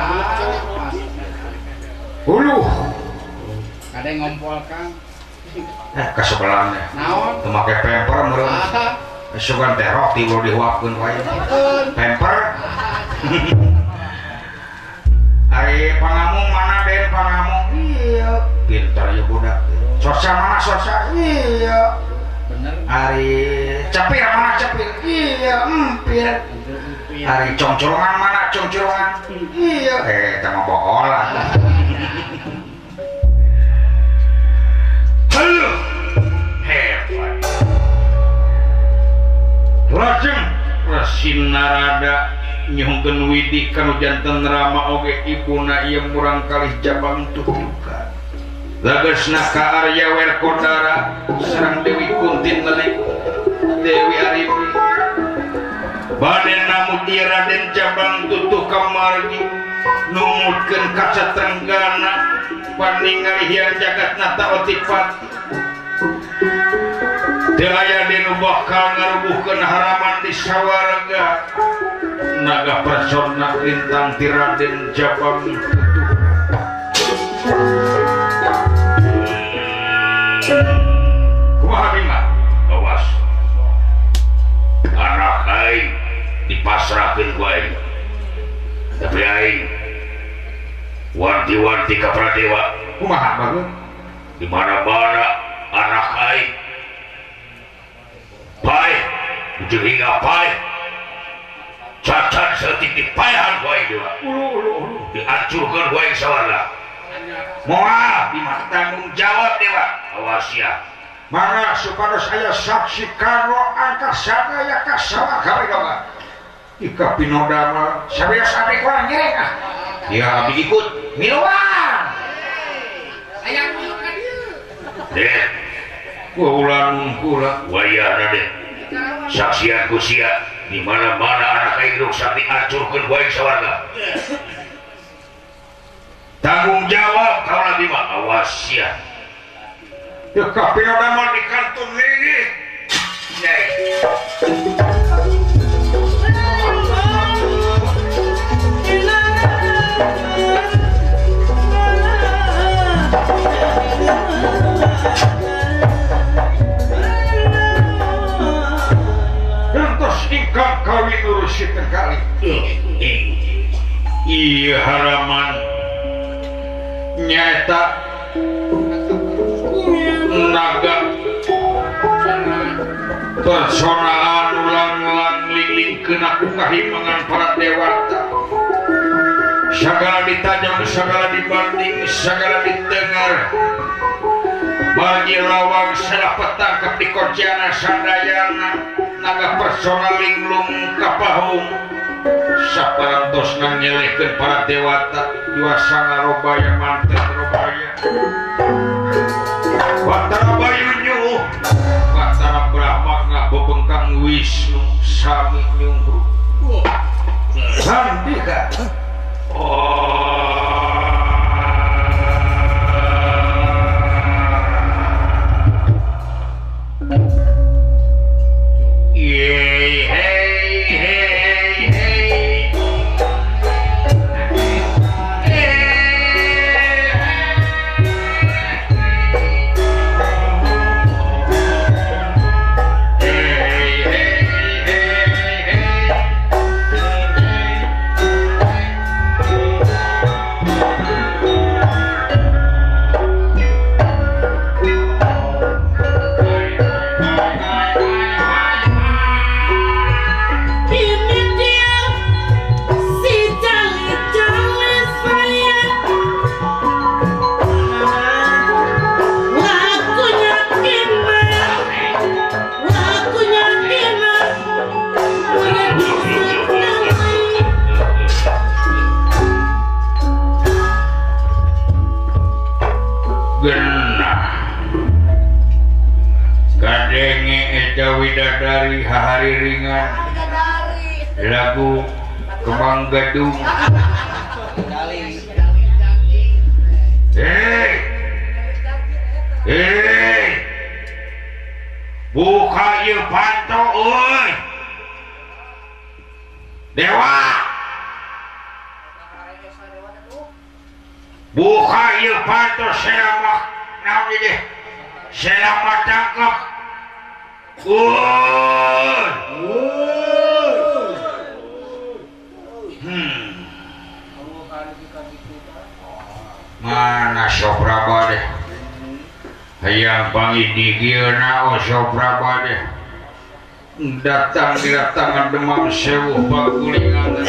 uluh kade ngompol Kang kasebelan teh naon teu make pamper meureun sugan teh roti ulah dihuapkeun wae pamper ari pangamung mana den pangamung ieu pintar ieu budak sosa mana sosa iya bener ari cepir mana cepir iya empir ari congcorongan mana congcorongan iya eta mah boholan. Halo hebat lajeng Rasin Narada nyuhunkeun widi kanu janten Rama oge ibuna ieu murang kalih cabang tutuka Lagasna ka Arya Werkudara sareng Dewi Kunti nelik Dewi Arimbi bade namut ieu Raden Cabang Tutuka margi numutkeun kaca tenggana paningali hiang jagat nata otipati teu aya dinu bakal ngarubuhkeun haraman di sawarga naga persona lintang ti Raden Cabang Tutuka. Kumaha Bima? Awas. Anak aing dipasrahkeun ku aing. Tapi aing wanti-wanti ka Pradewa. Kumaha bagus? Di mana-mana anak aing paeh, ujung hingga paeh. Cacat saeutik dipaehan ku aing dewa. Dihancurkeun ku aing sawarga. Moal Bima tanggung jawab dewa. Awas ya. Mangga supados aya saksi kanggo angkasana ya kasawa gawe gawe. Ika pinodama sabeos abdi kurang nyereng ah. Ya abdi ikut miluan. Hayang milu ka dieu. Deh. Kula kula wayahna deh. Saksian ku sia di mana-mana anak aing ruk sakti hancurkeun wae sawarga. Tanggung jawab kaula bima awas sia. Ika pinodama di kantun lagi. Nyai. Ingkang kawin urusi tengkali. Iya haraman nyata naga personaan ulang-ulang lingling kena kukahimangan para dewata. Segala ditajam, segala dibanding, segala ditengar. Bagi lawang salah petangkap di kociana sandayana naga persona linglung kapahung saparantos ngangelehkeun para dewata juasana robaya manten robaya Batara Bayu nyuh Batara Brahma ngabebengkang Wisnu sami nyungru sandika. Oh hey hey hey hey Widadari hahari ringan lagu Kembang Gadung. Hei hei buka ieu panto euy dewa buka ieu panto selamat naon ieu selamat tangkap. Mana Sopraba deh hayang pangidikieuna oh Sopraba deh datang didatangan demam sewu pagulingan.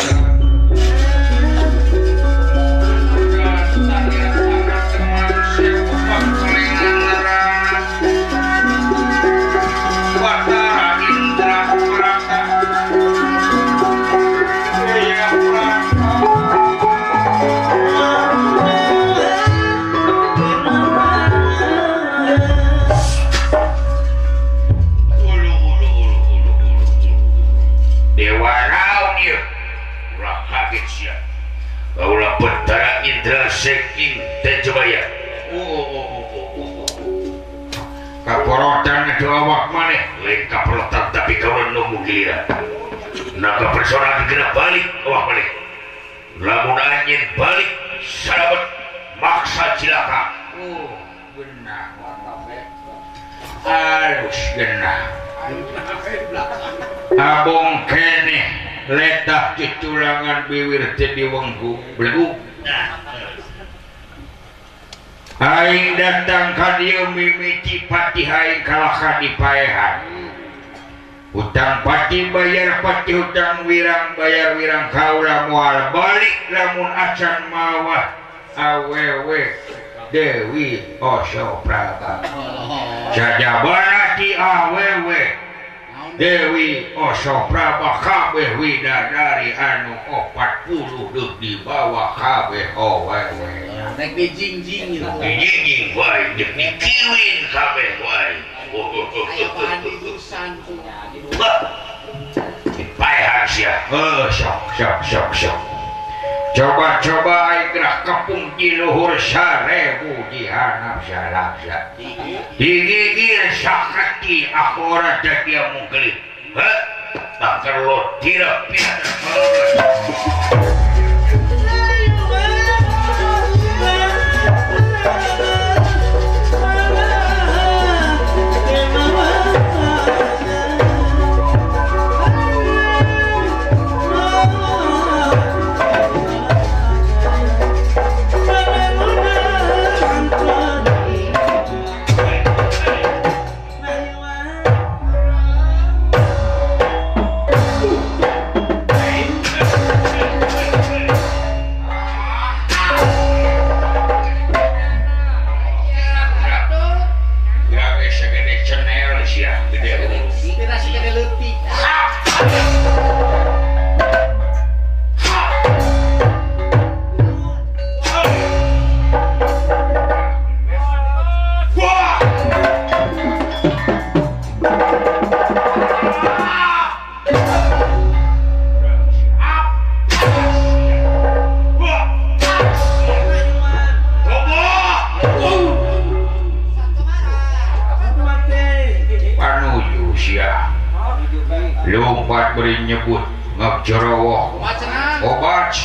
Seking Tejabaya. Kaporotan itu awak maneh. Lain kaporotan tapi kawan nunggu giliran. Naga persona dikena balik awak maneh. Lamun anjing balik salamet maksa cilaka. Oh, genah. Halus genah. Abong keneh letah cuculangan biwir teh diwengku belegu. Aing datang ka dieu mimiti patih aing kalahka di paehan. Hutang pati bayar pati hutang wirang bayar wirang kaula moal balik lamun acan mawah awewe Dewi Osopraba. Sajabana ti awewe Dewi Osopraba kabeh widadari anu 40 deuk dibawa kabeh awewe. Rek dijingjing gitu. Dijingjing wae, deuk dikiwin kabeh wae. Aya bahan diurusan tuh. Paehan sia. Heuh, sok sok sok sok. Coba-coba aing gerak kepung di luhur 1000 dihanap salaksa. Digigir sakati aku ora dadi mungkelit. Heh, tak perlu tidak pintar. Lompat beri nyebut ngap jerowoh obat.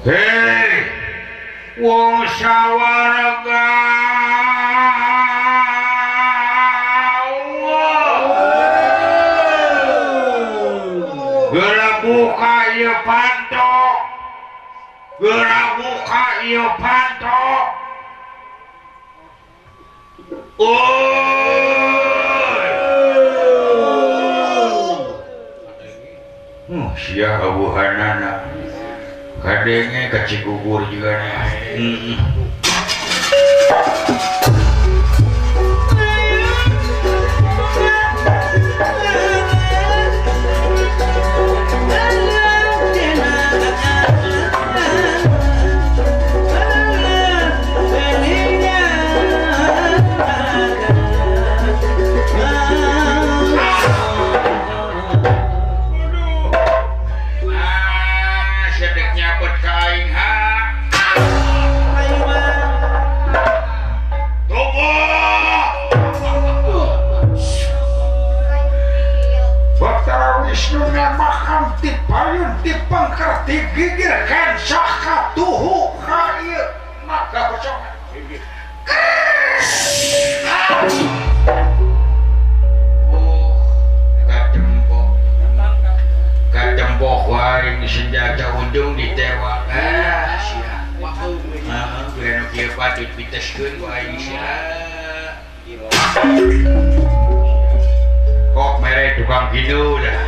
Hei wong sawarga geura buka ieu panto, geura buka ieu panto. Oh sia abuhanana kadenge ka Cigugur juga nih. Digigirkan saka tuhu ka ieu maka kosongan. Oh, katembok. Katembok wae senjata ujung ditewak. Ah, sia. Heeh, kira nu kieu patut piteskeun ku aing sia. Kok mere tukang kidul dah.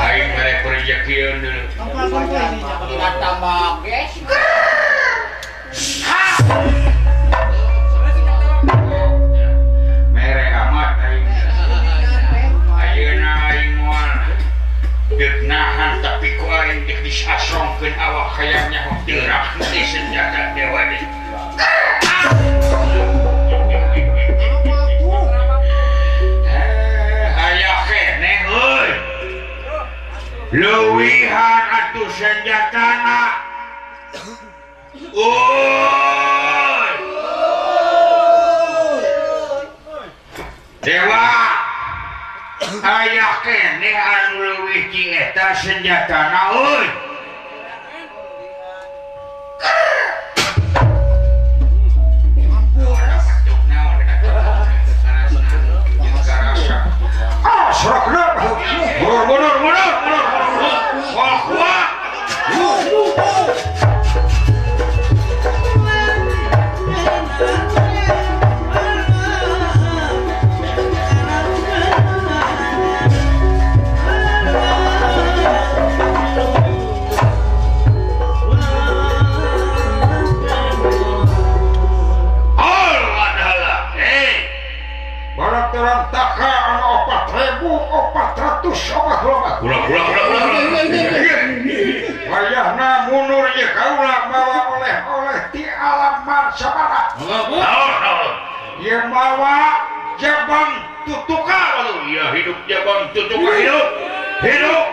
Aing mere perjekian dulu. Tidak tambah guys. Mere amat aing. Ayeuna aing moal deuk nahan tapi ku aing deuk disasongkeun awak hayang nyaho teurak teh senjata dewa deui. Aya keneh euy. Leuwihan atuh senjatana. Oi. Dewa aya keneh anu leuwih ti eta senjatana euy. Ah, sorokna. Mundur, mundur, mundur, mundur. Wah, wah. Jauhna mundur ye kaula mawa oleh-oleh ti alam marsabana. Naon? Ye mawa jabang tutuka. Ya hidup jabang tutuka hidup. Hidup.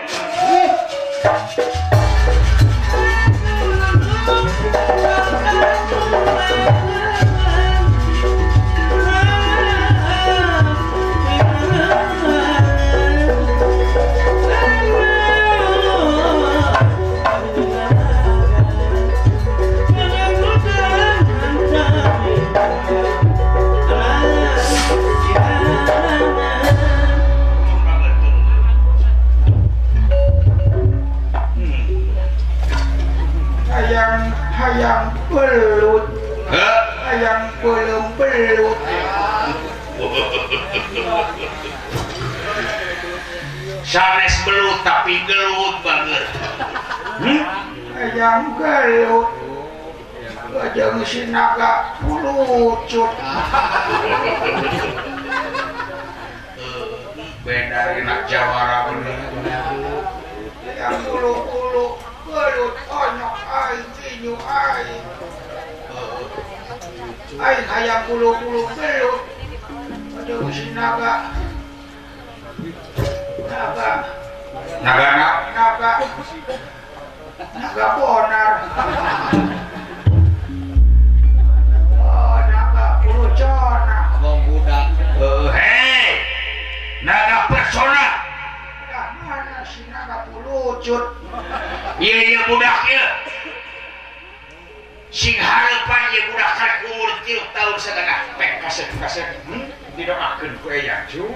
Hayang belut, hayang belum belut. Sanes belut tapi gelut banget. Hayang gelut, jeung si naga lucut. Beda enak jawara bener. Hayang ulu-ulu belut onyok aing tinju aing. Aing hayang ulu-ulu belut. Aduh si naga. Naga. Naga naga. Naga bonar. Oh, naga pulucona. Abang budak. Hei. Naga persona. Dah mana si naga pulucut? Iya budak ieu. Sing hareupan ieu budak karek umur 3 tahun setengah pek kasep-kasep. Didoakeun ku eyang cu.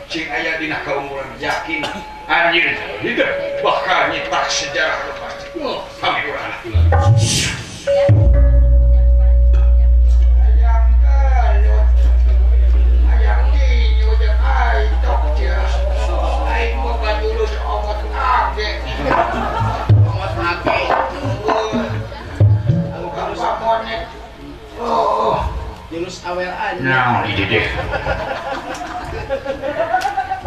Cing aya dina kaumuran yakin anjeun hidup bakal nyitak sejarah pasti. Hampura. Hayang gelut. Hayang tinju jeung aing tok cia. Aing boga jurus omot age. Omot age. Buka bonek. Oh, jurus awel anjing. Naon ieu deh.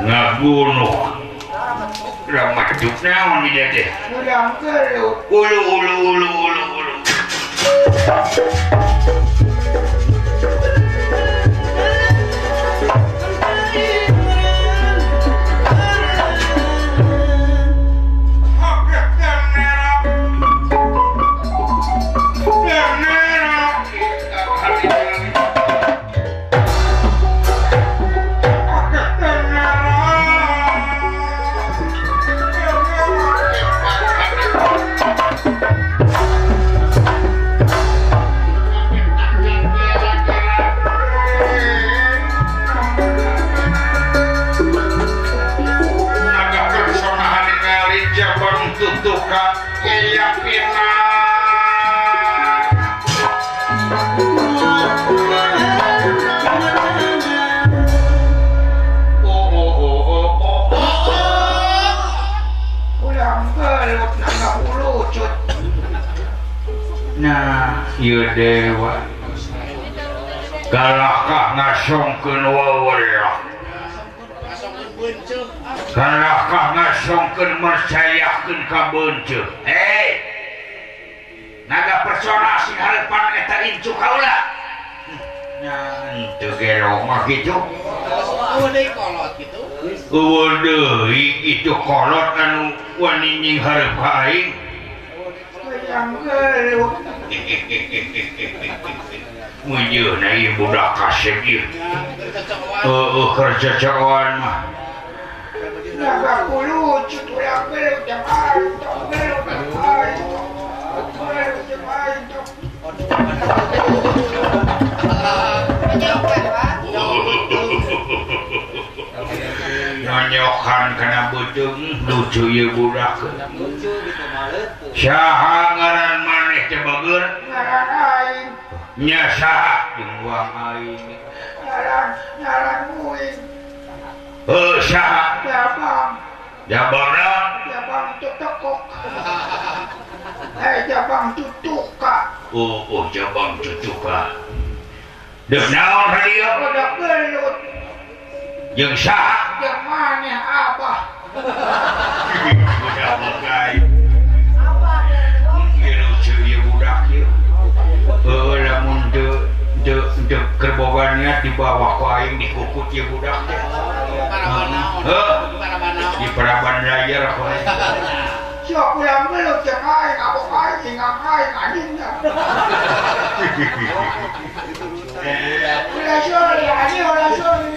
Ngabunuh. Ramat juk naon ieu deh. Hayang gelut. Ulu ulu ulu ulu ulu. Nah, ieu dewa galakah ngasongkeun wawelah. Galakah ngasongkeun mercayakeun ka beunceuh. Hei. Naga persona sing hareupan eta incu kaula. Nya teu gero mah kitu. Eueuh deui kolot kitu. Eueuh deui kitu kolot anu wani nying hareup ka aing. Hayang gelut. Mujeuhna ieu budak kasep ieu. Heueuh kerja-kerjaan mah. Naga pulucut ulah gelut jeung aing tok gelut aing tok. Gelut jeung aing tok. Nonyokan kana beuteung lucu ieu budak. Saha ngaran maneh teh bager? Ngaran aing. Nya saha jeung uang aing. Ngaran uing. Heuh saha? Jabang. Jabang naon? Jabang tutekok. Jabang tutuka. Oh, jabang tutuka. Deuk naon ka dieu? Budak gelut. Jeung saha? Jeung maneh abah. Budak bagai. Abah. Nya di bawah ku aing dikukut ieu budak teh. Heuh. Di Paraban Layar ku aing. Sia pulang gelut jeung aing, abok aing, tinggal aing anjingna. Ulah sore, anjing ulah sore.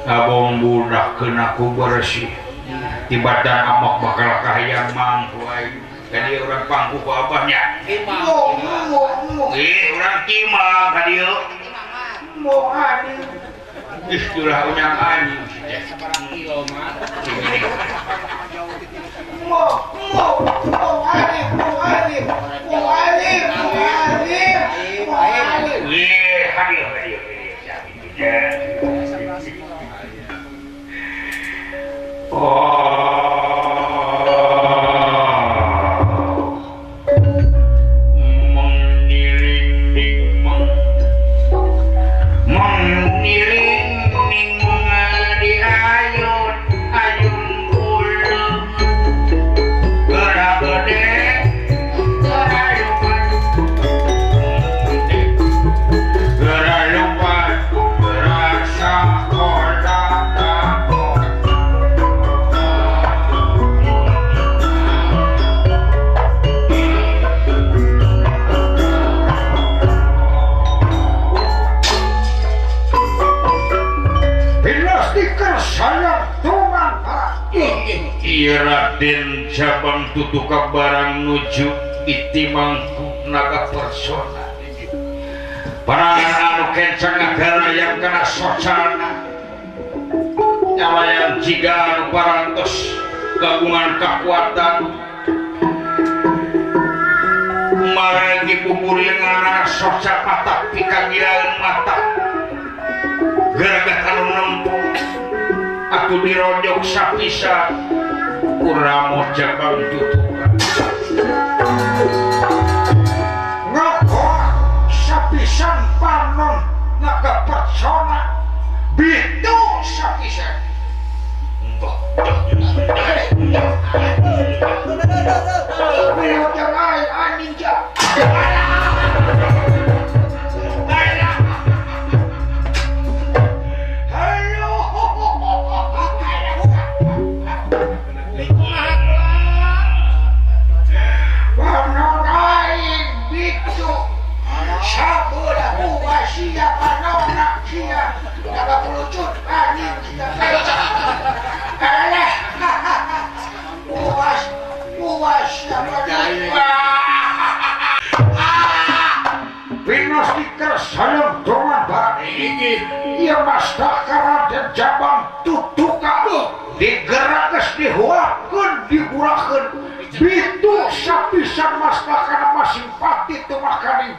Abong budak kena ku bersih tibatan amok bakal kahayang mangku aing ka dieu urang pangku ku abahnya ih urang timang ka dieu mo anjing ih ulah unyang anjing mo mo mo anjing mo anjing mo anjing mo anjing mo anjing ih ka dieu Raden Jabang tutuka barang nuju ditimangku naga persona para anu kencang negara yang kena socana nyalayan jiga anu parantos gabungan kekuatan maragi buburian soca mata pikagilaeun mata geragat anu nempo atuh dirojok sapisa kuramo Jabang tutukan ngokor sapisan panon naga persona bitu sapisan Digerages dihuakeun digurakeun bitu sapisan mastah kana masing pati teu makaning.